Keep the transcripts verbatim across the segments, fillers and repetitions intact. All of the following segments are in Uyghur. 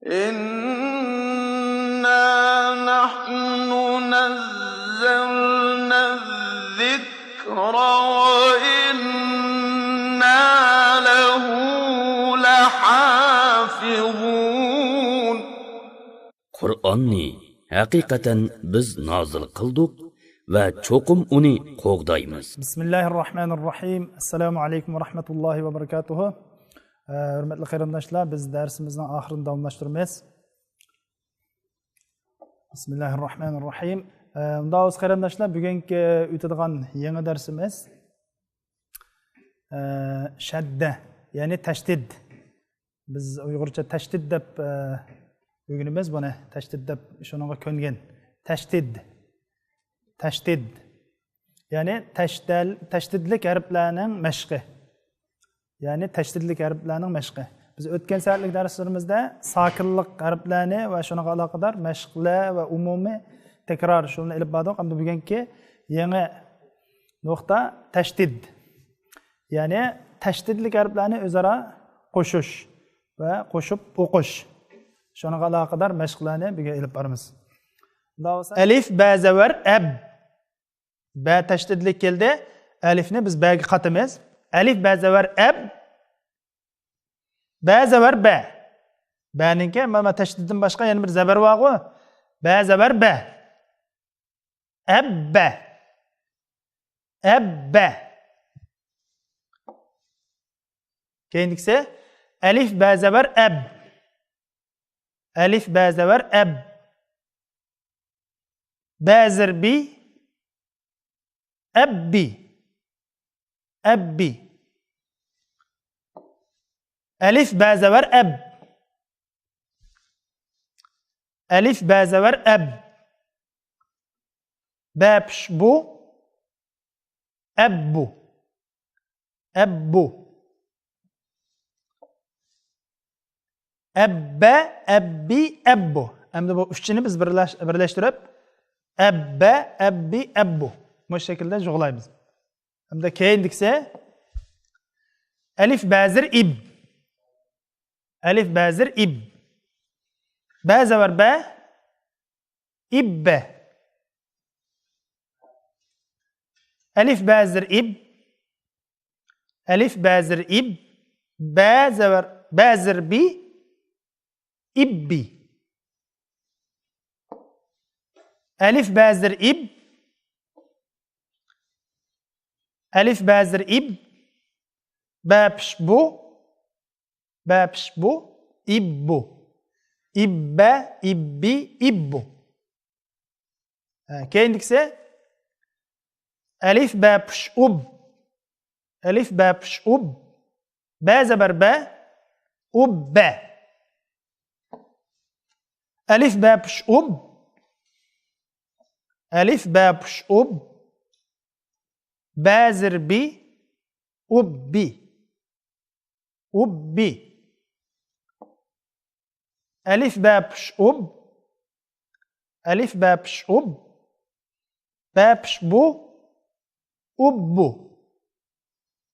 إنا نحن نزلنا الذكر وإنا له لحافظون. قۇرئاننى ھەقىقەتەن بىز نازىل قىلدۇق ۋە چوقۇم ئۇنى قوغدايمىز. بسم الله الرحمن الرحيم. السلام عليكم ورحمة الله وبركاته. ھۆرمەتلىك قېرىنداشلار، بىز دەرسىمىزنىڭ ئاخىرىنى داۋاملاشتۇرىمىز. بسم الله الرحمن الرحيم. ئۇنداق بولسا قېرىنداشلار، بۈگۈنكى ئۆتىدىغان يېڭى دەرسىمىز شەددە، يەنى تەشدىد. بىز ئۇيغۇرچە تەشدىد دەپ ئۆگىنىمىز بۇنى. تەشدىد دەپ شۇنىڭغا كۆنگەن. تەشدىد. تەشدىد. يەنى تەشدەل-، تەشدىدلىك ھەرپلەرنىڭ مەشقى. يەنى تەشدىدلىك ھەرپلەرنىڭ مەشقى. بىز ئۆتكەن سەۋەتلىك دەرسلىرىمىزدە ساكىنلىق ھەرپلەرنى ۋە شۇنىڭغا ئالاقىدار مەشقلەر ۋە ئومۇمىي تەكرار شۇنى ئېلىپ باردۇق. ئەمدى بۈگۈنكى يېڭى نۇقتا تەشدىد. يەنى تەشدىدلىك ھەرپلەرنى ئۆزئارا قوشۇش ۋە قوشۇپ ئوقۇش. شۇنىڭغا ئالاقىدار مەشقلەرنى بۈگۈن ئېلىپ بارىمىز. ئەلىف بە زەۋەر ئەب. بە تەشدىدلىك كەلدى. ئەلىفنى بىز بەگە قاتىمىز. ئەلىف بە زەۋەر ئەب. بە زەۋەر بە. بەنىڭكى مانا تەشدىدتىن باشقا يەنە بىر زەبەر بارغۇ. بە زەۋەر بە. ئەببە. ئەببە. كېيىنكىسى ئەلىف بە زەۋەر ئەب. ئەلىف بە زەۋەر ئەب. بە زېر بى. ئەببى. ئەببى. ئەلىف بە زەۋەر ئەب. ئەلىف بە زەۋەر ئەب. بە پىش بۇ. ئەببۇ. ئەببۇ. ئەببە، ئەببى، ئەببۇ. ئەمدى بۇ ئۈچىنى بىز بىرلەش-، بىرلەشتۈرۈپ، ئەببە، ئەببى، ئەببۇ. مۇشۇ شەكىلدە جۇغلايمىز. ئەمدى كېيىندىكىسى ئەلىف بە زېر ئىب. ئەلىف بە زېر ئىب. بە زەۋەر بە. ئىببە. ئەلىف بە زېر ئىب. ئەلىف بە زېر ئىب. بە زەۋەر، بە زېر بى. ئىببى. ئەلىف بە زېر ئىب. ئەلىف بە زېر ئىب. بە پىش بۇ. بە پىش بۇ. ئىببۇ. ئىببە، ئىببى، ئىببۇ. ھە، كېيىندىكىسى ئەلىف بە پىش ئۇب. ئەلىف بە پىش ئۇب. بە زەبەر بە. ئۇببە. ئەلىف بە پىش ئۇب. ئەلىف بە پىش ئۇب. بە زېر بى. ئۇببى. ئۇببى. ئەلىف بە پىش ئۇب. ئەلىف بە پىش ئۇب. بە پىش بۇ. ئۇببۇ.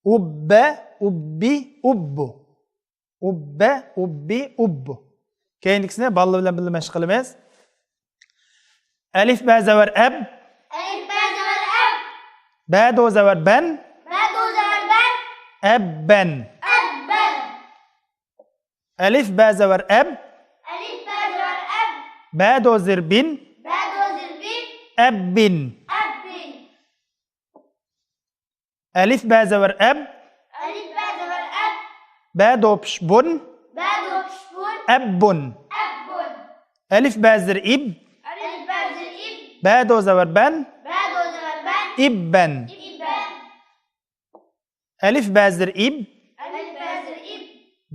ئۇببە، ئۇببى، ئۇببۇ. ئۇببە، ئۇببى، ئۇببۇ. كېيىنكىسىنى بالىلار بىلەن بىللە مەشىق قىلىمىز. ئەلىف بە زەۋەر ئەب. ئەلىف بە زەۋەر ئەب. بە دو زەۋەر بەن. بە دو زەۋەر بەن. ئەببەن. ئەببەن. ئەلىف بە زەۋەر ئەب. ئەلىف بە زەۋەر ئەب. بە دو زېر بىن. بە دو زېر بىن. ئەببىن. ئەببىن. ئەلىف بە زەۋەر ئەب. ئەلىف بە زەۋەر ئەب. بە دو پىش بۇن. بە دو پىش بۇن. ئەببۇن. ئەببۇن. ئەلىف بە زېر ئىب. ئەلىف بە زېر ئىب. بە دو زەۋەر بەن. بە دو زەۋەر بەن. ئىببەن. ئىببەن. ئەلىف بە زېر ئىب. ئەلىف بە زېر ئىب.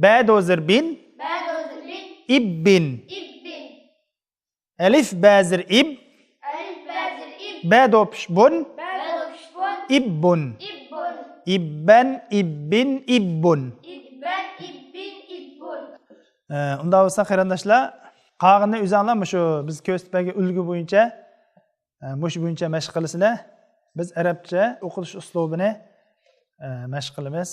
بە دو زېر بىن. بە دو زېر بىن. ئىببىن. ئىببىن. ئەلىف بە زېر ئىب. ئەلىف بە زېر ئىب. بە دو پىش بۇن. بە دو پىش بۇن. ئىببۇن. ئىببۇن. ئىببەن، ئىببىن، ئىببۇن. ئىببەن، ئىببىن، ئىببۇن. ئە، ئۇنداق بولسا قېرىنداشلار، قالغىنىنى ئۆزۈڭلار مۇشۇ بىز كۆرسىتىپ بەرگەن ئۈلگە بويىچە، ئە، مۇشۇ بويىچە مەشىق قىلىسىلەر. بىز ئەرەبچە ئوقۇلۇش ئۇسلۇبىنى، ئە، مەشىق قىلىمىز.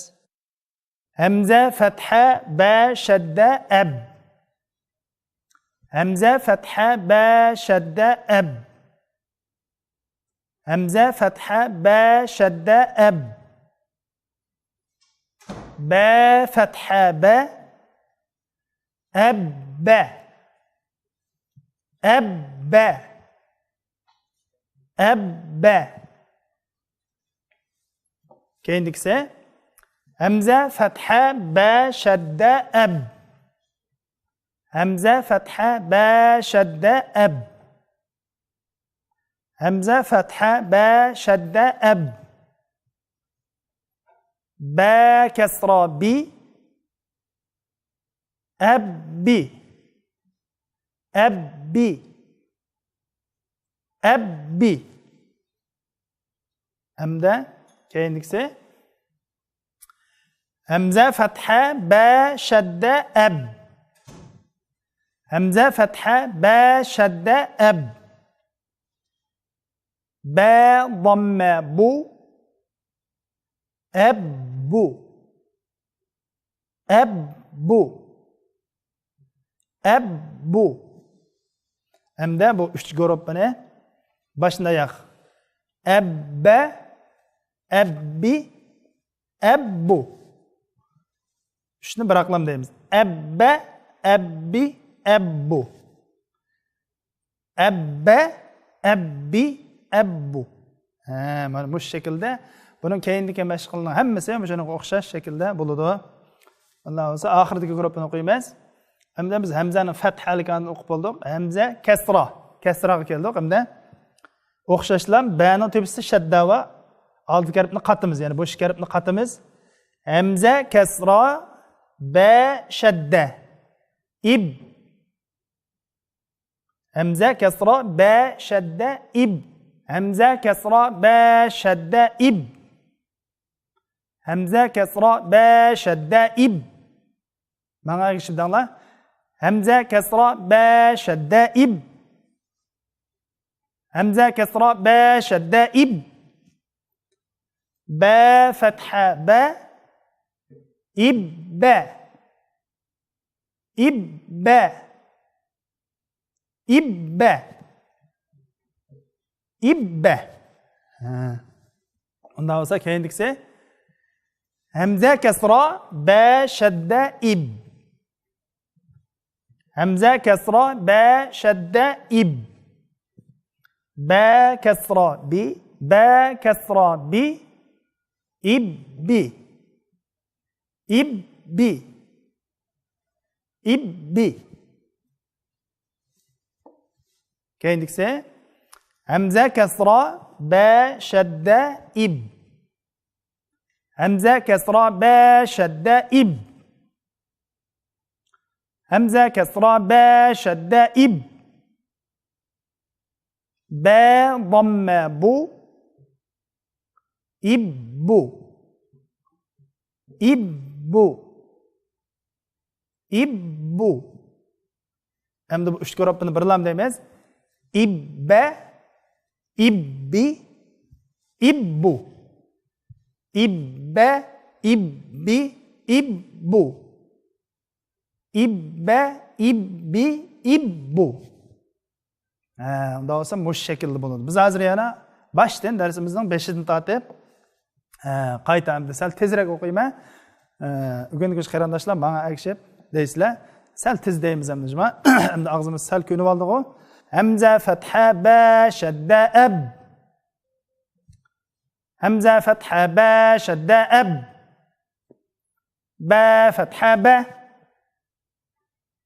ھەمزە، فەتھە، بە، شەددە، ئەب. ھەمزە، فەتھە، بە، شەددە، ئەب. ھەمزە، فەتھە، بە، شەددە، ئەب. بە، فەتھە، بە، ئەببە. ئەببە. ئەببە. كېيىندىكىسى. ھەمزە، فەتھە، بە، شەددە، ئەب. ھەمزە، فەتھە، بە، شەددە، ئەب. ھەمزە، فەتھە، بە، شەددە، ئەب. بە، كەسرا، بى. ئەببى. ئەببى. ئەببى. ھەمدە كېيىنكىسى. ھەمزە، فەتھە، بە، شەددە، ئەب. ھەمزە، فەتھە، بە، شەددە، ئەب. بە، ضەممە، بۇ. ئەببۇ. ئەببۇ. ئەببۇ. ھەمدە بۇ ئۈچ گۇرۇپپىنى باشتىن ئاياغ. ئەببە، ئەببى، ئەببۇ. ئۈچنى بىراقلام دەيمىز. ئەببە، ئەببى، ئەببۇ. ئەببە، ئەببى، ئەببۇ. ھە، مانا مۇشۇ شەكىلدە. بۇنىڭ كەينىدىكى مەشىقلىرىنىڭ ھەممىسى مۇشۇنىڭغا ئوخشاش شەكىلدە بولىدۇ. ئاللا بولسا ئاخىرىدىكى گۇرۇپپىنى ئوقۇيمىز. ھەمدە بىز ھەمزەنىڭ فەتھەلىكىنى ئوقۇپ بولدۇق. ھەمزە، كەسرا. كەسراغا كەلدۇق. ھەمدە ئوخشاشلا بەنىڭ تۆپىسى شەددە بار. ئالدىكى ھەرپنى قاتىمىز، يەنى بۇ ئىككى ھەرپنى قاتىمىز. ھەمزە، كەسرا، بە، شەددە. ئىب. ھەمزە، كەسرا، بە، شەددە، ئىب. ھەمزە، كەسرا، بە، شەددە، ئىب. ھەمزە، كەسرا، بە، شەددە، ئىب. ماڭا ئەگىشىپ دەڭلار. ھەمزە، كەسرا، بە، شەددە، ئىب. ھەمزە، كەسرا، بە، شەددە، ئىب. بە، فەتھە، بە. ئىببە. ئىببە. ئىببە. ئىببە. ھە. ئۇنداق بولسا كەينىدىكىسى. ھەمزە، كەسرا، بە، شەددە، ئىب. ھەمزە، كەسرا، بە، شەددە، ئىب. بە، كەسرا، بى. بە، كەسرا، بى. ئىببى. ئىببى. ئىببى. كەينىدىكىسى. ھەمزە، كەسرا، بە، شەددە، ئىب. ھەمزە، كەسرا، بە، شەددە، ئىب. ھەمزە، كەسرا، بە، شەددە، ئىب. بە، ضەممە، بۇ. ئىببۇ. ئىببۇ. ئىببۇ. ئەمدى بۇ ئۈچ گۇرۇپپىنى بىرلام دەيمىز. ئىببە، ئىببى، ئىببۇ. ئىببە، ئىببى، ئىببۇ. ئىببە، ئىببى، ئىببۇ. ھە، ئۇنداق بولسا مۇشۇ شەكىلدە بولىدۇ. بىز ھازىر يەنە باشتىن دەرسىمىزنىڭ بېشىدىن تارتىپ، ھە، قايتا ئەمدى سەل تېزرەك ئوقۇيمەن. ھە، ئۆگەنگۈچى قېرىنداشلار ماڭا ئەگىشىپ دەيسىلەر. سەل تېز دەيمىز ئەمدى جۇما. ئەمدى ئاغزىمىز سەل كۆنۈۋالدىغۇ. ھەمزە، فەتھە، بە، شەددە، ئەب. ھەمزە، فەتھە، بە، شەددە، ئەب. بە، فەتھە، بە.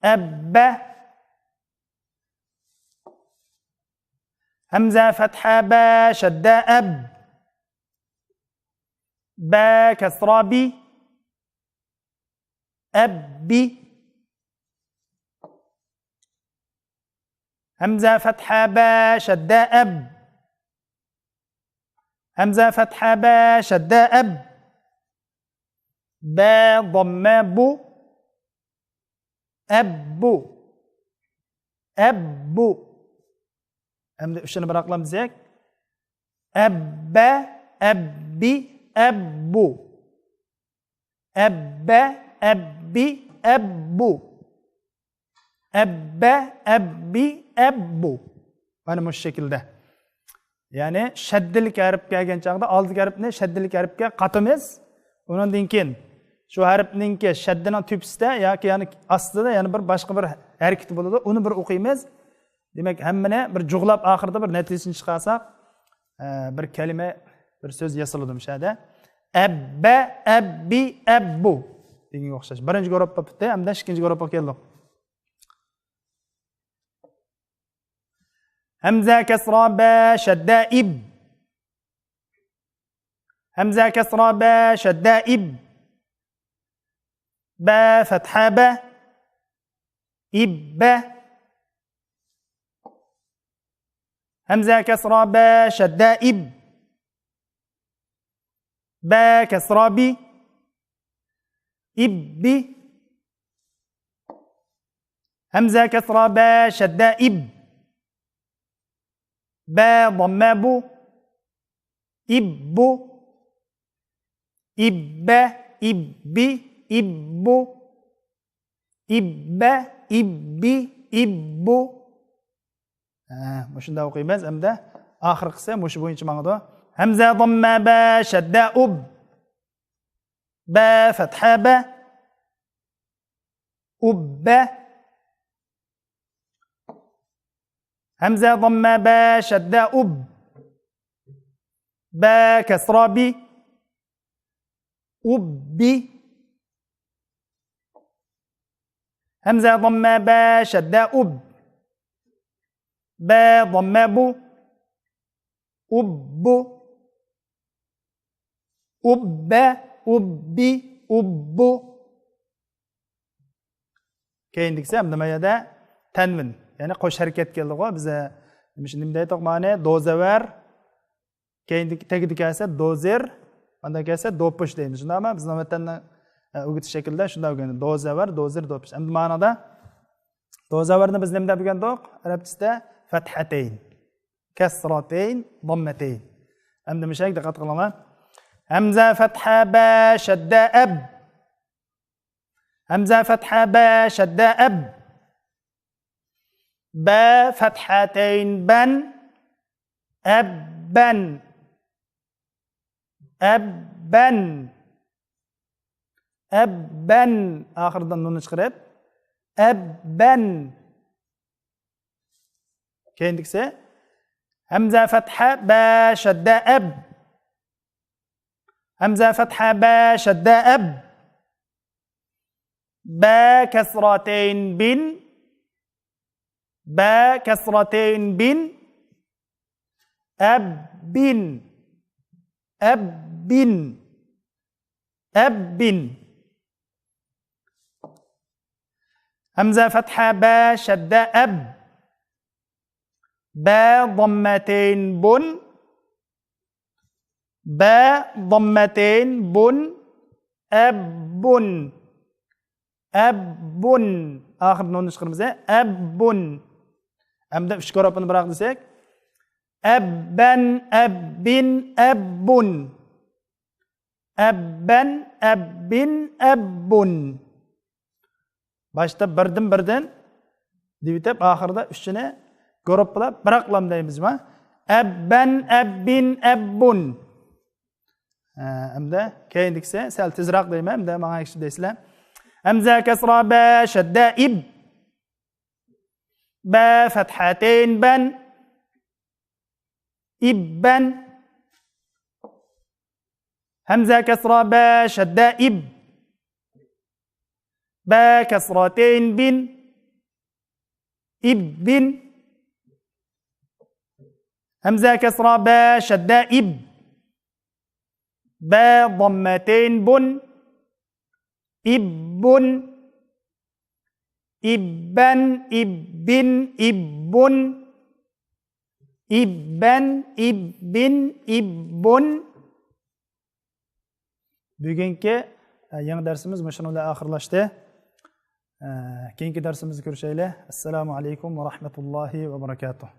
ئەببە. ھەمزە، فەتھە، بە، شەددە، ئەب. بە، كەسرا، بى. ئەببى. ھەمزە، فەتھە، بە، شەددە، ئەب. ھەمزە، فەتھە، بە، شەددە، ئەب. بە، ضەممە، بۇ. ئەببۇ. ئەببۇ. ئەمدى ئۈچىنى بىراقلام دېسەك. ئەببە، ئەببى، ئەببۇ. ئەببە، ئەببى، ئەببۇ. ئەببە، ئەببى، ئەببۇ. مانا مۇشۇ شەكىلدە. يەنى شەددىلىك ھەرپ كەلگەن چاغدا ئالدىدىكى ھەرپنى شەددىلىك ھەرپكە قاتىمىز. ئۇنىڭدىن كېيىن شۇ ھەرپنىڭكى شەددىنىڭ تۆپىسىدە ياكى يەنى ئاستىدا يەنە بىر باشقا بىر ھەرىكىتى بولىدۇ. ئۇنى بىر ئوقۇيمىز. دېمەك، ھەممىنى بىر جۇغلاپ ئاخىرىدا بىر نەتىجىسىنى چىقارساق، ئە، بىر كەلىمە، بىر سۆز ياسىلىدۇ مۇشۇ يەردە. ئەببە، ئەببى، ئەببۇ دېگەنگە ئوخشاش. بىرىنچى گۇرۇپپا پۈتتى، ئەمدى ئىككىنچى گۇرۇپپىغا كەلدۇق. ھەمزە كەسرا بە شەددە ئىب. ھەمزە كەسرا بە شەددە ئىب. بە فەتھە بە. ئىببە. ھەمزە كەسرا بە شەددە ئىب. بە كەسرا بى. ئىببى. ھەمزە كەسرا بە شەددە ئىب. بە ضمە بۇ. ئىببۇ. ئىببە، ئىببى، ئىببۇ. ئىببە، ئىببى، ئىببۇ. ھە، مۇشۇنداق ئوقۇيمىز. ئەمدى ئاخىرقىسى مۇشۇ بويىچە ماڭىدۇ. ھەمزە ضمە بە شەددە ئۇب. بە فەتھە بە. ئۇببە. ھەمزە ضمە بە شەددە ئۇب. بە كەسرا بى. ئۇببى. ھەمزە ضمە بە شەددە ئۇب. بە ضمە بۇ. ئۇببۇ. ئۇببە، ئۇببى، ئۇببۇ. كەينىدىكىسى ھەمدە ما يەردە تەنۋىن، يەنى قوش ھەرىكەت كەلدىغۇ. بىز، ئە، نېمە، نېمە دەيتتۇق مانى؟ دو زەۋەر، كەينىدىكى، تەگىدىكى كەلسە دوزېر، ئاندىن كەلسە دوپۇش دەيمىز. شۇنداقمۇ؟ بىز نۆۋەتتە، ئە، ئۆگىتىش شەكلىدە شۇنداق ئۆگەندۇق. دو زەۋەر، دوزېر، دوپۇش. ئەمدى مانىدا دو زەۋەرنى بىز نېمە دەپ ئۆگەندۇق؟ ئەرەبچىسىدە فەتھەتەين. كەسراتەين، ضممەتەين. ئەمدى مۇشۇ يەرگە دىققەت قىلىڭلار. ھەمزە فەتھە بە شەددە ئەب. ھەمزە فەتھە بە شەددە ئەب. بە فەتھەتەين بەن. ئەببەن. ئەببەن. ئەببەن. ئاخىرىدىن نۇننى چىقىرىپ. ئەببەن. كەينىدىكىسى. ھەمزە فەتھە بە شەددە ئەب. ھەمزە فەتھە بە شەددە ئەب. بە كەسراتەين بىن. بە كەسراتەين بىن. ئەببىن. ئەببىن. ئەببىن. ھەمزە فەتھە بە شەددە ئەب. بە ضممەتەين بۇن. بە ضممەتەين بۇن. ئەببۇن. ئەببۇن. ئاخىرىدا نۇننى چىقىرىمىز. ئەببۇن. ئەمدى ئۈچ گۇرۇپپىنى بىراق دېسەك. ئەببەن، ئەببىن، ئەببۇن. ئەببەن، ئەببىن، ئەببۇن. باشتا بىردىن بىردىن دېيىۋېتىپ، ئاخىرىدا ئۈچىنى گۇرۇپپىلاپ بىراقلام دەيمىزما؟ ئەببەن، ئەببىن، ئەببۇن. ھە، ئەمدى كەينىدىكىسى سەل تېزراق دەيمەن، ئەمدى ماڭا ياخشى دەيسىلەر. ھەمزە كەسرا بە شەددە ئىب. بە فەتھەتەين بەن. ئىببەن. ھەمزە كەسرا بە شەددە ئىب. بە كەسراتەين بىن. ئىببىن. ھەمزە كەسرا بە شەددە ئىب. بە ضممەتەين بۇن. ئىببۇن. ئىببەن، ئىببىن، ئىببۇن. ئىببەن، ئىببىن، ئىببۇن. بۈگۈنكى، ئە، يېڭى دەرسىمىز مۇشۇنىڭ بىلەن ئاخىرلاشتى. ئە، كېيىنكى دەرسىمىزدە كۆرۈشەيلى. ئەسسالامۇ ئەلەيكۇم ۋە رەھمەتۇللاھى ۋە بەرەكاتۇھ.